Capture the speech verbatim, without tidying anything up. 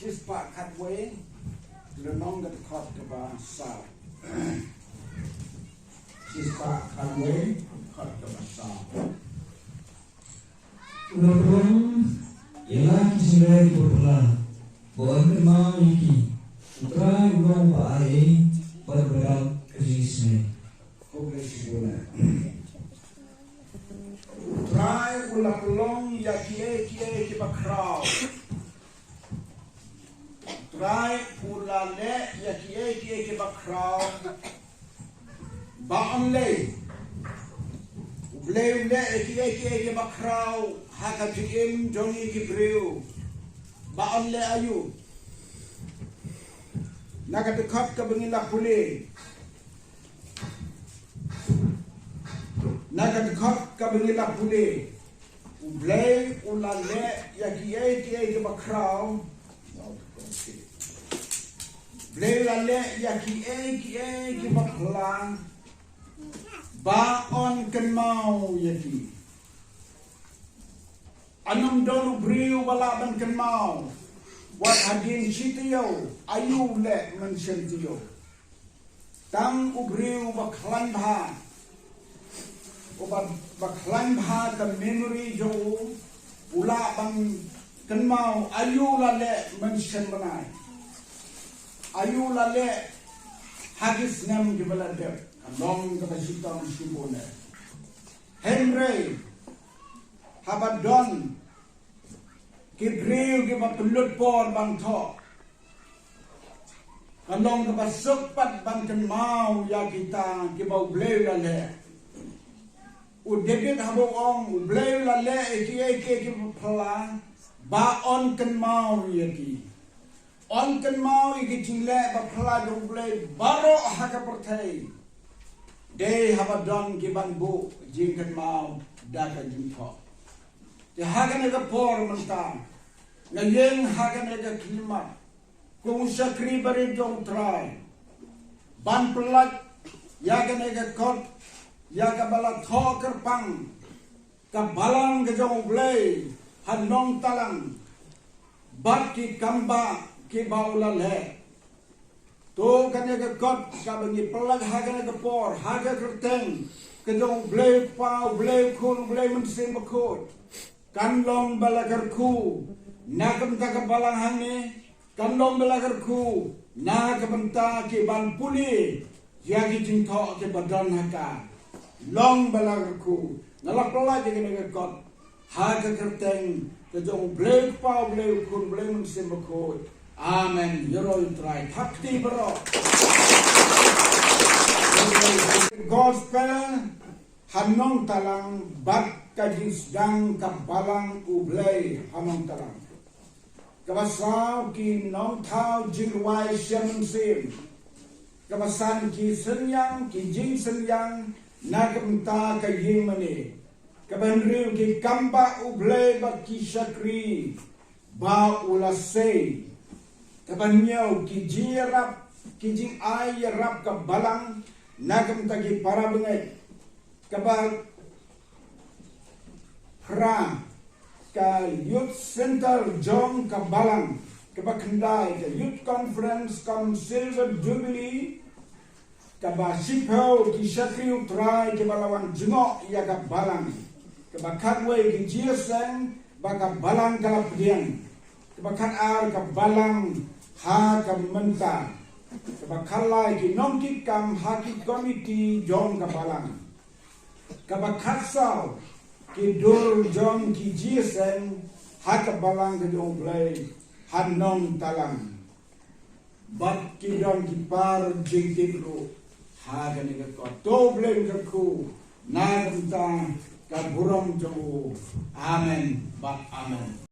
Shispah khatwei, lynnong ka dkhot kaba saw. Shispah khatwei, dkhot kaba saw. U la pynlong ïa la ki jingrwai kiba phylla, ba yn kynmaw ïa ki. U Trai u long uba ai ei bad uba dap ka jingisynei. Khublei shibun eh. U Trai u la pynlong ïa kiei kiei kiba khraw. U Trai u la leh ïa kiei kiei kiba khraw. Ba yn leh. U Blei u leh ïa kiei kiei kiba khraw ha ka jingim jong ngi ki briew. Ba yn leh aïu? Na ka dkhot kaba ngi la pule. Na ka dkhot kaba ngi la pule. U Blei u la leh ïa kiei kiei kiba khraw. U Blei u la leh ïa kiei kiei kiba phylla. Ba yn kynmaw ïa ki. Ym don u briew ba lah ban kynmaw. Wat hadien shi taïew, aïu leh mynshem taïew. Tang u briew ba khlaiñ bha. Uba, ba khlaiñ bha ka memory jong u. U lah ban kynmaw aïu la leh mynshem bnai. Aïu la leh ha ki snem kiba la dep. Ka long kaba shitom shibun eh. Hynrei haba don ki briew kiba pynlut por ban thoh. Ka long kaba suk pat ban kynmaw ïa kita kiba U Blei u la leh. U David haba u ong U Blei u la leh ïa kiei kiei kiba phylla ba yn kynmaw ïa ki. Yn kynmaw ïa ki jingleh ba phylla jong U Blei baroh ha ka pyrthei. Dei haba don ki ban buh jingkynmaw da ka jingthoh. Te ha kane ka por mynta nga ïeng ha kane ka khlieh mat kum u shakri barit jong U Trai ban pyllait ïa kane ka kot ïa kaba la thoh kyrpang ka balang ka jong U Blei ha Nongtalang bad ki kambah kiba u la leh. To kane ka kot kaba ngi pyllait ha kane ka por ha ka kyrteng ka jong U Blei U Kpa, U Blei U Khun, U Blei Mynsiem Bakhuid. Kan long ba la kyrkhu na ka bynta ka balang hangne, kan long ba la kyrkhu na ka bynta ki ban pule ïa ki jingthoh kiba don ha ka. Long ba la kyrkhu. Nga la pyllait ïa kane ka kot ha ka kyrteng ka jong U Blei U Kpa, U Blei U Khun, U Blei Mynsiem Bakhuid. Amen. Ïaroh ïa U Trai. Thap kti baroh. Gospel ha Nongtalang bad ka jingsdang ka balang U Blei ha Nongtalang. Kaba saw ki nongthaw jingrwai shem mynsiem. Kaba san ki synñiang ki jingsynñiang na ka bynta ka ïingmane. Kaba hynriew ki kambah U Blei bad ki shakri ba u la sei. Kaba hynñiew ki jingïarap ki jingai ïarap ka balang na ka bynta ki para bangeit. Kaba phra ka Youth Center jong ka balang. Kaba khyndai ka Youth Conference cum Silver Jubilee. Kaba shiphew ki shakri U Trai kiba la wan jngoh ïa ka balang. Kaba khatwei ki jingïaseng ba ka balang ka la pdiang. Kaba khatar ka balang ha ka mynta. Kaba khatlai ki nongkitkam ha ki komiti jong ka balang. Kaba khatsaw ki dur jong ki jingïaseng ha ka balang ka jong U Blei ha Nongtalang. Bad ki don ki par jingtip ruh ha kane ka kot. To U Blei un kyrkhu na ka bynta ka burom jong u. Amen bad amen.